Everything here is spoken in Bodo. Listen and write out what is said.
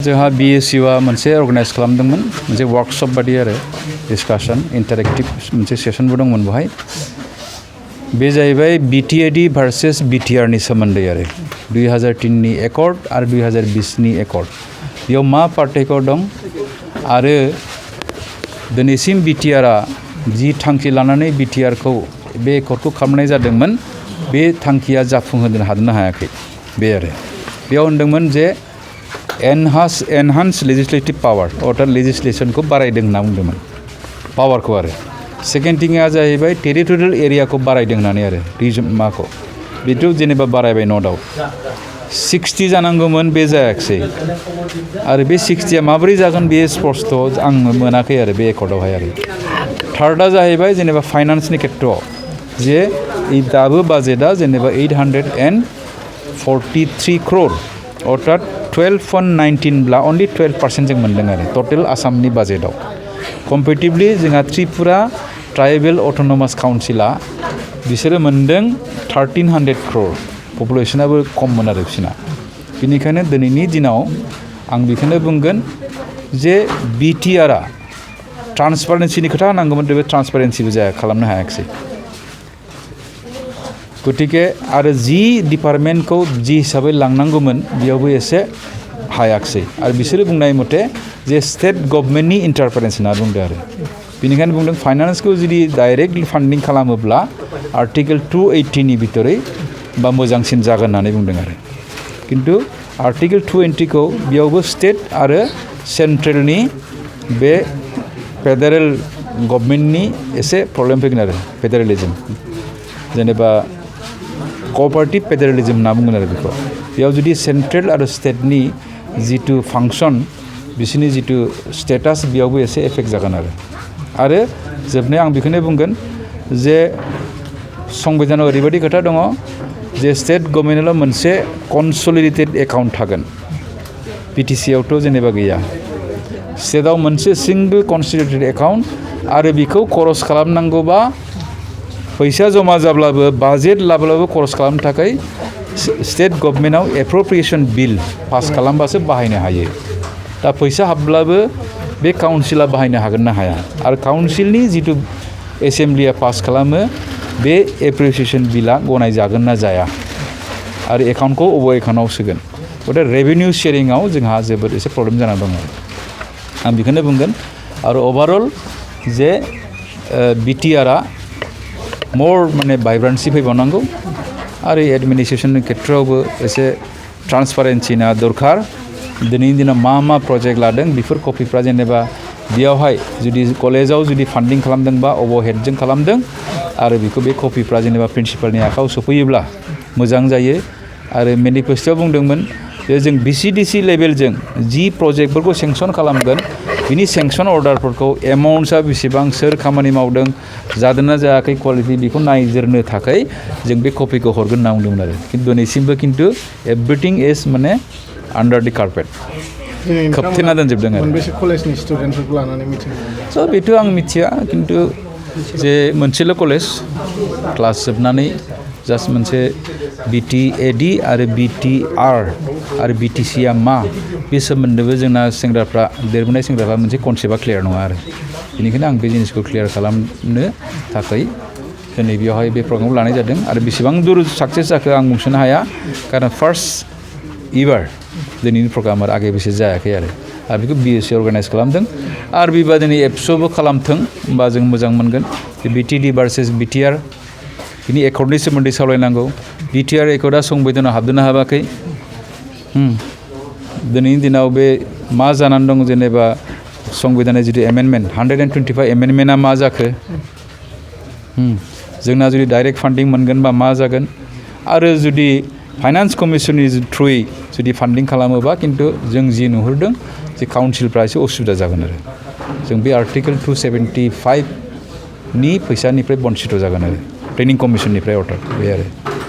जोंहा BSU आ मोनसे अर्गानाइज खालामदोंमोन मोनसे वर्कशॉप बादि आरो डिस्काशन इंटरैक्टिव मोनसे सेशनबो दंमोन बेवहाय बे जाहैबाय BTAD भार्सेस BTR नि सोमोन्दै आरो 2003 नि एकर्ड आरो 2020 नि एकर्ड बेयाव मा पार्थक्य दं आरो दिनैसिम BTR आ जि थांखि लानानै BTR खौ बे एकर्डखौ खालामनाय जादोंमोन बे थांखिया जाफुंहोनो हादोंना हायाखै बे आरो बेयाव होनदोंमोन जे enhance legislative power अर्थात legislation को बारायदों होनना बुंदोंमोन पावर को आरो सेकेंड थिंआ जाहैबाय टेरिटोरियल एरिया को बारायदों होननानै आरो रिजन माखौ बेथ' जेनेबा बारायबाय नो डाउट 60 जानांगौमोन बे जायाखै आरो बे 60 आ माबोरै जागोन बे स्पष्ट आं मोनाखै आरो बे एकर्डआवहाय आरो थार्डआ जाहैबाय जेनेबा फाइनान्सनि खेत्रआव जे दाबो बाजेटआ जेनेबा 843 crore अर्थात 12.19 ब्ला only 12% जों मोनदों आरो टोटल आसामनि बाजेटआव कम्पेटिटिवली जोंहा त्रिपुरा ट्राइबेल अटोनोमास काउन्सिला बिसोरो मोनदों 1300 crore पपुलेशनाबो खममोन आरो बिसिना बेनिखायनो दिनैनि दिनाव आं बेखौनो बुंगोन जे BTR आ ट्रान्सपारेन्सिनि खोथा नांगौमोन बे ट्रान्सपारेन्सिबो जाया खालामनो हायाखै गतिके आरो जि डिपार्टमेन्टखौ जि हिसाबै लांनांगौमोन बेयावबो एसे हायाखै आरो बिसोरो बुंनाय मथे जे स्टेट गभर्नमेन्टनि इन्टारफेरेन्स होनना बुंदों आरो बेनिखायनो बुंदों फाइनान्सखौ जुदि डाइरेक्ट फान्डिं खालामोब्ला आर्टिकल 280 नि भितरै बा मोजांसिन जागोन होननानै बुंदों आरो किन्तु आर्टिकल 280 खौ बेयावबो स्टेट आरो सेन्ट्रेलनि बे फेडारेल गभर्नमेन्टनि एसे प्रब्लेम फैगोन आरो फेडारेलिज्म जेनेबा कोअपारेटिव फेडारेलिज्म होनना बुंगोन आरो बेखौ बेयाव जुदि सेन्ट्रेल आरो स्टेटनि जितु फांसन बिसोरनि जितु स्टेटास बेयावबो एसे एफेक्ट जागोन आरो जोबनायाव आं बेखौनो बुंगोन जे संबिधानाव ओरैबायदि खोथा दङ जे स्टेट गभर्नमेन्टआव मोनसे कनसलिडेटेड एकाउन्ट थागोन BTC आवथ' जेनेबा गैया स्टेटआव मोनसे सिंगल कनसलिडेटेड एकाउन्ट आरो बेखौ खरस खालामनांगौबा फैसा जमा जाब्लाबो बाजेट लाब्लाबो खरस खालामनो थाखाय स्टेट गभर्नमेन्टआव एप्रोप्रिएशन बिल पास खालामबासो बाहायनो हायो दा फैसा हाबब्लाबो बे काउन्सिला बाहायनो हागोन ना हाया आरो काउन्सिलनि जितु एसेम्ब्लिया पास खालामो बे एप्रिसिएशन बिला गनाय जागोन ना जाया आरो एकाउन्टखौ अबे एकाउन्टआव सोगोन गथे रेभिनिउ शेयारिंआव जोंहा जोबोद एसे प्रब्लेम जानानै दङ आं बेखौनो बुंगोन आरो ओभारअल जे BTR आ मोर माने भाइब्रेन्सि फैबावनांगौ आरो एडमिनिस्ट्रेशननि खेत्रआवबो एसे ट्रान्सपारेन्सिना दरकार दिनैनि दिनाव मा प्रजेक्ट लादों बेफोर कपिफ्रा जेनेबा बेयावहाय जुदि कलेजाव जुदि फान्डिं खालामदोंबा अभारहेडजों खालामदों आरो बेखौ बे कपिफ्रा जेनेबा प्रिन्सिपालनि आखायाव सफैयोब्ला मोजां जायो आरो मेनिफेस्ट'आव बुंदोंमोन जे जों BCDC लेभेलजों जि प्रजेक्टफोरखौ सेंसन खालामगोन बिनि सेंसन अर्डारफोरखौ एमाउन्टआ बेसेबां सोर खामानि मावदों जादोंना जायाखै क्वालिटि बेखौ नायजोरनो थाखाय जों बे कपिखौ हरगोन होनना बुंदोंमोन आरो किन्तु दिनैसिमबो किन्तु एभ्रिथिं इज माने आन्डार दि कार्पेट खोबथेना दोनजोबदों आरो मोनबेसे कलेजनि स्टुडेन्टफोरखौ लानानै मिथिं स' बेथ' आं मिथिया किन्तु जे मोनसेल' कलेज क्लास जोबनानै जास्ट मोनसे BTAD आरो BTR आरो BTC आ मा बे सोमोन्दोबो जोंना सेंग्राफ्रा देरबोनाय सेंग्राफ्रा मोनसे कनसेप्टआ क्लियार नङा आरो बेनिखायनो आं बे जिनिसखौ क्लियार खालामनो थाखाय दिनै बेयावहाय बे प्रग्रामखौ लानाय जादों आरो बेसेबां दूर साक्सेस जाखो आं बुंस'नो हाया कारन फार्स्ट इभार दिनैनि प्रग्रामा आगे बेसे जायाखै आरो बेखौ BSU अर्गानाइज खालामदों आरो बेबादिनो एबसुआवबो खालामथों होमबा जों मोजां मोनगोन BTD भार्सेस BTR बिनि एकर्डनि सोमोन्दै सावरायनांगौ BTR एकर्डआ संबिधानाव हाबदोंना हाबाखै दिनैनि दिनाव बे मा जानानै दं जेनेबा संबिधाननि जितु एमेन्डमेन्ट 125 एमेन्डमेन्टआ मा जाखो जोंना जुदि डाइरेक्ट फान्डिं मोनगोनबा मा जागोन आरो जुदि फाइनान्स कमिसननि थ्रुयै जुदि फान्डिं खालामोबा किन्तु जों जि नुहुरदों जे काउन्सिलफ्रा एसे असुबिदा जागोन आरो जों बे आर्टिकल 275 नि फैसानिफ्राय बन्सित जागोन आरो ट्रेनिं कमिसननिफ्राय अर्डार बे आरो